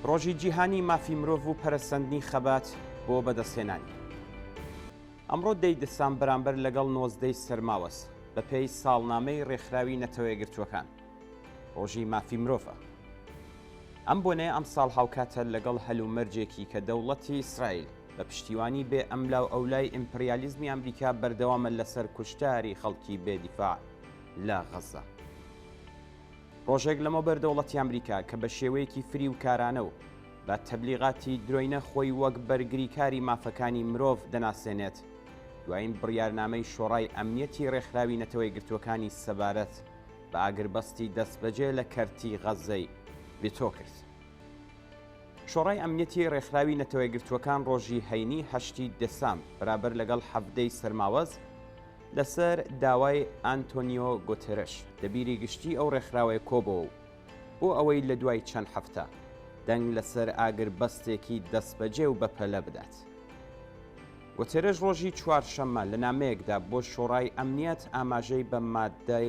ڕۆژی جیهانی مافی مرۆڤ و پەرەسەندنی خەبات بۆ بەدەستهێنانی. ئەمڕۆ دەی دسام بەرامبەر لەگەڵ نۆزدەی سەرماوەز، بەپێی ساڵنامەی ڕێکخراوی نەتەوەیەکگرتووەکان، ڕۆژی مافی مرۆڤە. ئەم بۆنەیە ئەمساڵ هاوکاتە لەگەڵ هەلومەرجێکی کە دەوڵەتی ئیسرائیل بە پشتیوانی بێ ئەملاوئەولای ئیمپریالیزمی ئەمریکا بەردەوامە لەسەر کوشتاری خەڵکی بێ دیفاع لە غەززە. ڕۆژێک لەمەوبەر دەوڵەتی ئەمریکا کە بە شێوەیەکی فریوکارانە و بە تەبلیغاتی درۆینە خۆی وەک بەرگریکاری مافەکانی مرۆڤ دەناسێنێت، دوایین بڕیارنامەی شۆڕای ئەمنیەتی ڕێکخراوی نەتەوەیەکگرتووەکانی سەبارەت بە ئاگربەستی دەستبەجێ لە کەرتی غەززەی ڤیتۆ کرد. شۆڕای ئەمنیەتی ڕێکخراوی نەتەوەیەکگرتووەکان ڕۆژی هەینی هەشتی دێسامبر بەرابەر لەگەڵ حەڤدەی سەرماوەز لەسەر داوای ئانتۆنیۆ گۆتێرش دەبیری گشتی ئەو ڕێکخراوەیە کۆبۆوە و بۆ ئەوەی لە دوای چەند هەفتە دەنگ لەسەر ئاگربەستێکی دەستبەجێ و بەپەلە بدات. گۆتێرش ڕۆژی چوارشەممە لە نامەیەکدا بۆ شۆڕای ئەمنیەت ئاماژەی بە ماددەی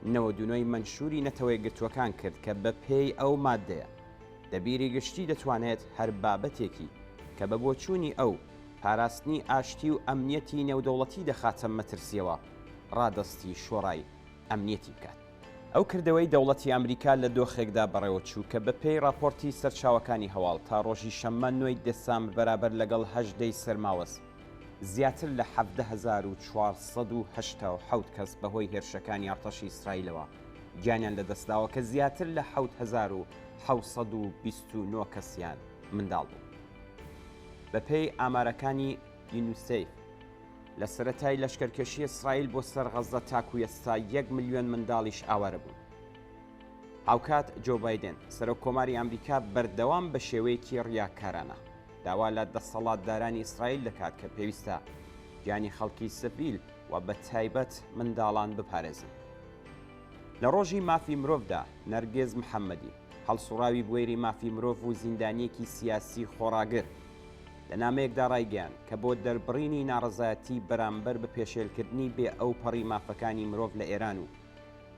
99 ی مەنشووری نەتەوەیەکگرتووەکان کرد کە بەپێی ئەو ماددەیە دەبیری گشتی دەتوانێت هەر بابەتێکی کە بە بۆچوونی ئەو پاراستنی ئاشتی و ئەمنیەتی نێودەوڵەتی دەخاتە مەترسییەوە ڕادەستی شۆڕای ئەمنیەتی بکات. ئەو کردەوەی دەوڵەتی ئەمریکا لە دۆخێکدا بەڕێوەچوو کە بە پێی ڕاپۆرتی سەرچاوەکانی هەواڵ تا ڕۆژی شەممە نۆی دێسامبر بەرابەر لەگەڵ 18 ی سەرماوەز زیاتر لە 17487 کەس بەهۆی هێرشەکانی ئەڕتەشی ئیسرائیلەوە گیانیان لەدەستداوە کە زیاتر لە 7729 کەسیان منداڵ بوون. بەپێی ئامارەکانی یونیسێف، لە سەرەتای لەشکەرکێشی ئیسرائیل بۆ سەر غەززە تاکو ئێستا یەک ملیۆن منداڵیش ئاوارە بوون. هاوکات جۆ بایدن، سەرۆک کۆماری ئەمریکا بەردەوام بە شێوەیەکی ڕیاکارانە داوا لە دەسەڵاتدارانی ئیسرائیل دەکات کە پێویستە گیانی خەڵکی سڤیل و بە تایبەت منداڵان بپارێزن. لە ڕۆژی مافی مرۆڤدا نەرگز محەممەدی، هەڵسوڕاوی بوێری مافی مرۆڤ و زیندانییەکی سیاسی خۆڕاگر، لە نامەیەکدا ڕایگەیاند کە بۆ دەربڕینی ناڕەزایەتی بەرامبەر بە پێشێلکردنی بێ ئەوپەڕی مافەکانی مرۆڤ لە ئێران و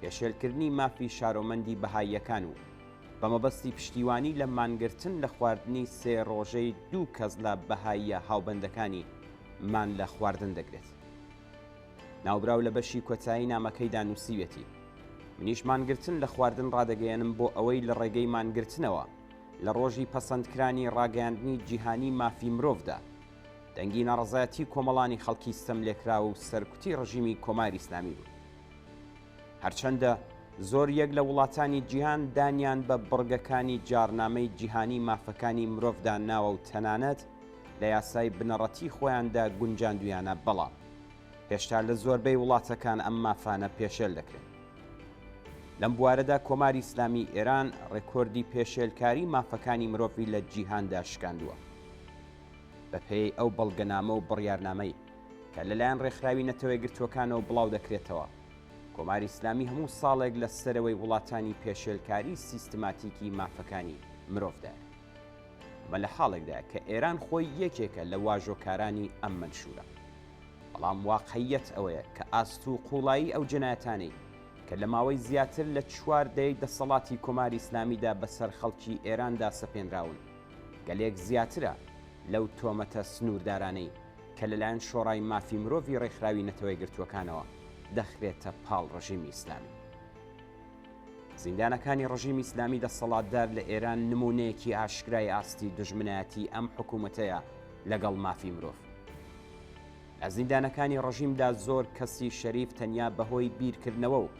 پێشێلکردنی مافی شارۆمەندی بەهاییەکان و بە مەبەستی پشتیوانی لە مانگرتن لە خواردنی سێ ڕۆژەی دوو کەس لە بەهاییە هاوبەندەکانی مان لە خواردن دەگرێت. ناوبراو لە بەشی کۆتایی نامەکەیدا نووسیویەتی، منیش مانگرتن لە خواردن ڕادەگەیەنم بۆ ئەوەی لە ڕێگەی مانگرتنەوە لە ڕۆژی پەسەندکرانی ڕاگەیاندنی جیهانی مافی مرۆڤدا دەنگی ناڕەزایەتی کۆمەڵانی خەڵکی ستەملێکراو و سەرکوتی ڕژیمی کۆماری ئیسلامی بوو. هەرچەندە زۆر یەک لە وڵاتانی جیهان دانیان بە بڕگەکانی جاڕنامەی جیهانی مافەکانی مرۆڤدا ناوە و تەنانەت لە یاسای بنەڕەتی خۆیاندا گونجاندویانە بەڵام هێشتا لە زۆربەی وڵاتەکان ئەم مافانە پێشێل دەکرێن. لەم بوارەدا کۆماری ئیسلامی ئێران ڕێکۆردی پێشێلکاری مافەکانی مرۆڤی لە جیهاندا شکاندووە. بەپێی ئەو بەڵگەنامە و بڕیارنامەی کە لەلایەن ڕێکخراوی نەتەوەیەکگرتووەکانەوە بڵاو دەکرێتەوە، کۆماری ئیسلامی هەموو ساڵێک لە سەرەوەی وڵاتانی پێشێلکاری سیستماتیکی مافەکانی مرۆڤدایە. ئەمە لە حاڵێکدایە کە ئێران خۆی یەکێکە لە واژۆکارانی ئەم مەنشوورە. بەڵام واقعییەت ئەوەیە کە ئاست و قووڵایی ئەو جەنایەتانەی کە لە ماوەی زیاتر لە چوار دەیەی دەسەڵاتی کۆماری ئیسلامیدا بەسەر خەڵکی ئێراندا سەپێنراون، گەلێک زیاترە لەو تۆمەتە سنووردارانەی کە لەلایەن شۆڕای مافی مرۆڤی ڕێکخراوی نەتەوەیەکگرتووەکانەوە دەخرێتە پاڵ ڕژیمی ئیسلامی. زیندانەکانی ڕژیمی ئیسلامی دەسەڵاتدار لە ئێران نموونەیەکی ئاشکرای ئاستی دوژمنایەتی ئەم حکوومەتەیە لەگەڵ مافی مرۆڤ. لە زیندانەکانی ڕژیمدا زۆر کەسی شەریف تەنیا بەهۆی بیرکردنەوە و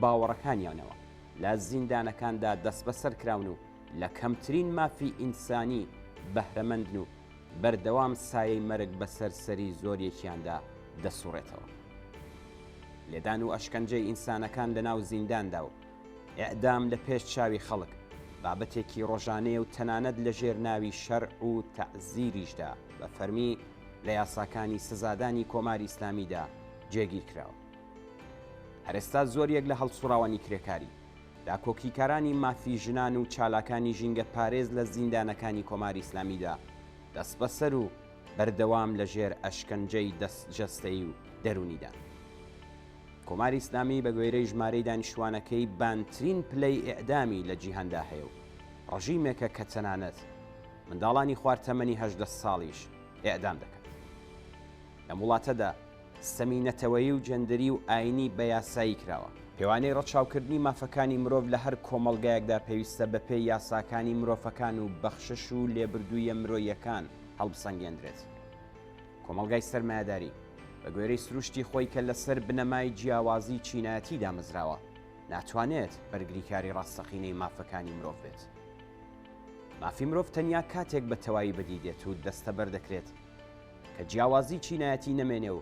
باوەڕەکانیانەوە لە زیندانەکاندا دەستبەسەر کراون و لە کەمترین مافی ئینسانی بەهرەمەندن و بەردەوام سایەی مەرگ بەسەر سەری زۆریەکیاندا دەسوڕێتەوە. لێدان و ئەشکەنجەی ئینسانەکان لەناو زینداندا و ئیعدام لە پێش چاوی خەڵک بابەتێکی ڕۆژانەیە و تەنانەت لە ژێر ناوی شەرع و تەعزیریشدا بە فەرمی لە یاساکانی سزادانی کۆماری ئیسلامیدا جێگیر کراوە. هەرئێستا زۆریەک لە هەڵسوڕاوانی کرێکاری، داکۆکیکارانی مافی ژنان و چالاکانی ژینگەپارێز لە زیندانەکانی کۆماری ئیسلامیدا دەستبەسەر و بەردەوام لە ژێر ئەشکەنجەی جەستەیی و دەروونیدان. کۆماری ئیسلامی بە گوێرەی ژمارەی دانیشتوانەکەی بانترین پلەی ئێعدامی لە جیهاندا هەیە و. ڕژیمێکە کە تەنانەت منداڵانی خوار تەمەنی 18 ساڵیش ئێعدام دەکات. لەم وڵاتەدا ستەمی نەتەوەیی و جێندەری و ئایینی بە یاسایی کراوە. پێوانەی ڕەچاوکردنی مافەکانی مرۆڤ لە هەر کۆمەڵگایەکدا پێویستە بەپێی یاساکانی مرۆڤەکان و بەخشش و لێبردوویە مرۆییەکان هەڵبسەنگێندرێت. کۆمەڵگای سەرمایەداری، بە گوێرەی سروشتی خۆی کە لەسەر بنەمای جیاوازی چینایەتی دامەزراوە، ناتوانێت بەرگریکاری ڕاستەقینەی مافەکانی مرۆڤ بێت. مافی مرۆڤ تەنیا کاتێک بە تەواوی بەدی دێت و دەستەبەر دەکرێت کە جیاوازی چینایەتی نەمێنێ و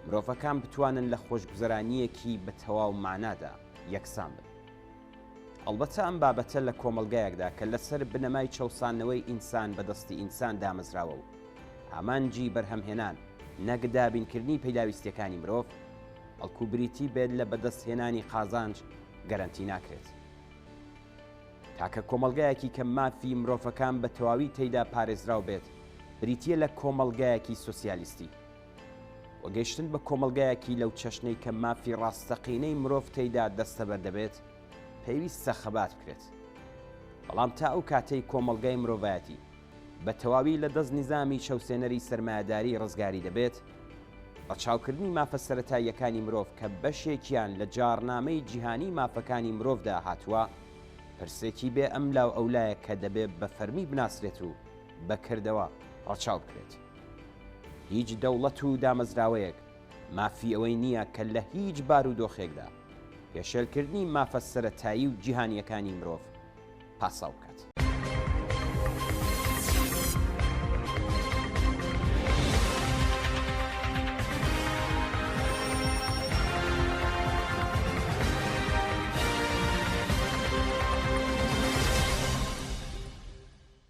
مرۆڤەکان بتوانن لە خۆشگوزەرانییەکی بە تەواو مانادا یەکسان بن. ئەڵبەتە ئەم بابەتە لە کۆمەڵگایەکدا کە لەسەر بنەمای چەوساندنەوەی ئینسان بە دەستی ئینسان دامەزراوە و ئامانجی بەرهەمهێنان نەک دابینکردنی پیداویستیەکانی مرۆڤ، بەڵکو بریتی بێت لە بەدەستهێنانی قازانج گەرەنتی ناکرێت. تاکە کۆمەڵگایەکی کە مافی مرۆڤەکان بە تەواوی تێیدا پارێزراو بێت بریتییە لە کۆمەڵگایەکی سۆسیالیستی. و گەیشتن بە کۆمەڵگایەکی لەو چەشنەی کە مافی ڕاستەقینەی مرۆڤ تێیدا دەستەبەر دەبێت، پێویستە خەبات بکرێت. بەڵام تا ئەو کاتەی کۆمەڵگای مرۆڤایەتی بە تەواوی لە دەست نیزامی چەوسێنەری سەرمایەداری ڕزگاری دەبێت، ڕەچاوکردنی مافە سەرەتاییەکانی مرۆڤ کە بەشێکیان لە جاڕنامەی جیهانیی مافەکانی مرۆڤدا هاتووە، پرسێکی بێ ئەملاوئەولایە کە دەبێ بە فەرمی بناسرێت و بە کردەوە ڕەچاو بکرێت. هیچ دەوڵەت و دامەزراوەیەک مافی ئەوەی نییە کە لە هیچ بارودۆخێکدا پێشێلکردنی مافە سەرەتایی و جیهانییەکانی مرۆڤ پاساو بکات.